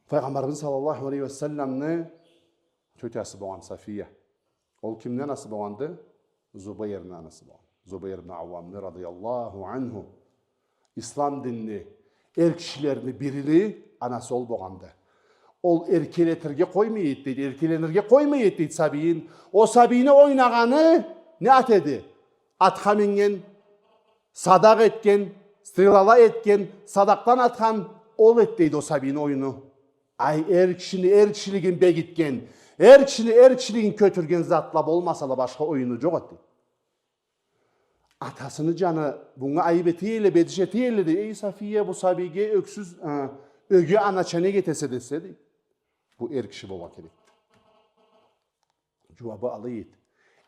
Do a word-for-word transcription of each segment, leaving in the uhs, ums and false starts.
Файгъамбарыбыз саллаллаху алейхи ва салламны тётясы болгъан Сафия. Ол кимни анасы болгъанды? Зубайрны анасы болгъан. Зубайр ибн Ауамны, радияллаху анху. Ислам динни эр кишилерини бирини анасы ол болгъанды. Ол эркелетирге къоймай эди, дейди, эркеленирге къоймай эди, дейди, сабийин. Ол сабийни ойнагъаны не ат эди? Атха минген, садакъ этген, стрелала этген, садакъдан атхан ол эди, дейди, ол сабийни оюну. Ай, эр кишини эр кишилигин бегитген, эр кишини эр кишилигин кётюрген затла болмасала, башха оюну джокъ эди, дейди. Атасыны джаны бунга айыб эте элле, бедиш эте элле, дейди. Эй, Сафия, бу сабийге ёксюз, э, ёге анача нек этесе десе, дейди. Бу эр киши болургъа керекди. Джууабы алай эди.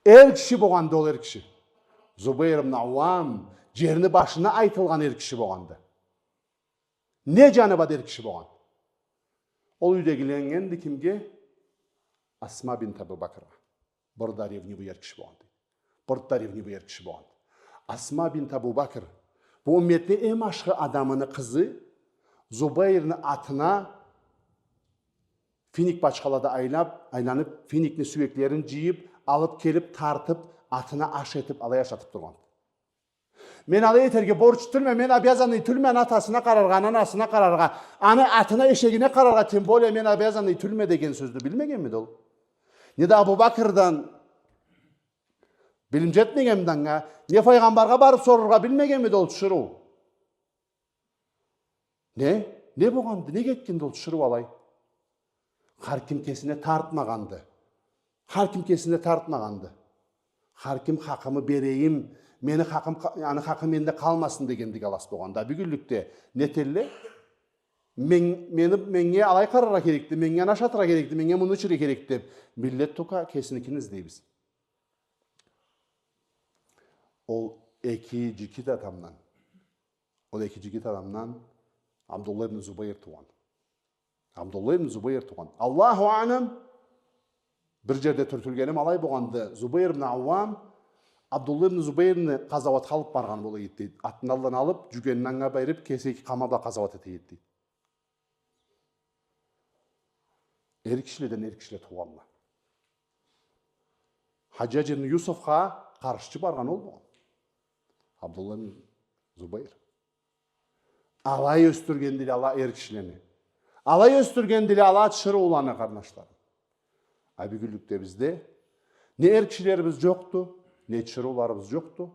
Эр киши болгъанды ол, эр киши. Зубайр ибн Ауам, джерни башына айтылгъан эр киши болгъанды. Не джаны бла да эр киши болгъан. Ол юйдегиленнгенди кимге? Асма бинт Абу Бакргъа. Бир да ревнивый эр киши болгъанды. Бир да ревнивый эр киши болгъанды. Асма бинт Абу Бакр, бу умметни эм ашхы адамыны къызы, Зубайрны атына финик бачхалада айлаб, айланыб, финикни сюеклерин джыйыб, алыб келиб, тартыб, атына аш этиб, алай ашатыб тургъан. Мен алай этерге борчлу тюлме, мен обязанный тюлме аны атасына къараргъа, аны анасына къараргъа, аны атына, эшегине къараргъа, тем более мен обязанный тюлме деген сёзню билмегенмиди ол? Не да Абу Бакрдан билим джетмегенмиди анга? Не файгъамбаргъа барыб сорургъа билмегенмиди ол тиширыу? Не? Не болгъанды? Нек этгенди ол тиширыу алай? Хар ким кесине тартмагъанды. Хар ким кесине тартмагъанды. Хар ким хакъымы берейим, мени хакъым къа-, аны хакъы менде къалмасын дегенди, халас, болгъанды. А бюгюнлюкде не этелле? Мен, мени, меннге алай къараргъа керекди, меннге аны ашатыргъа керекди, меннге муну ичирге керекди деб, миллет тукъа кесиникин излейбиз. Ол эки джигит адамдан, ол эки джигит адамдан Абдуллах ибн Зубайр туугъан. Абдуллах ибн Зубайр туугъан. Аллаху аълам, бир джерде тюртюлгеним алай болгъанды. Зубайр ибн Ауам Абдуллах ибн Зубайрны къазауатха алыб баргъан бола эди, дейди. Атыны аллына алыб, джюгенин анга бериб, кеси эки къама бла къазауат эте эди, дейди. Эр кишиледен эр кишиле туугъанла. Хаджадж ибн Юсуфха къаршчы баргъан ол болгъан. Абдуллах ибн Зубайр. Алай ёсдюргендиле ала эр кишилени. Алай ёсдюргендиле ала тиширыуланы, къарнашларым. А бюгюнлюкде бизде не эр кишилерибиз джокъду, не тиширыуларыбыз джокъду.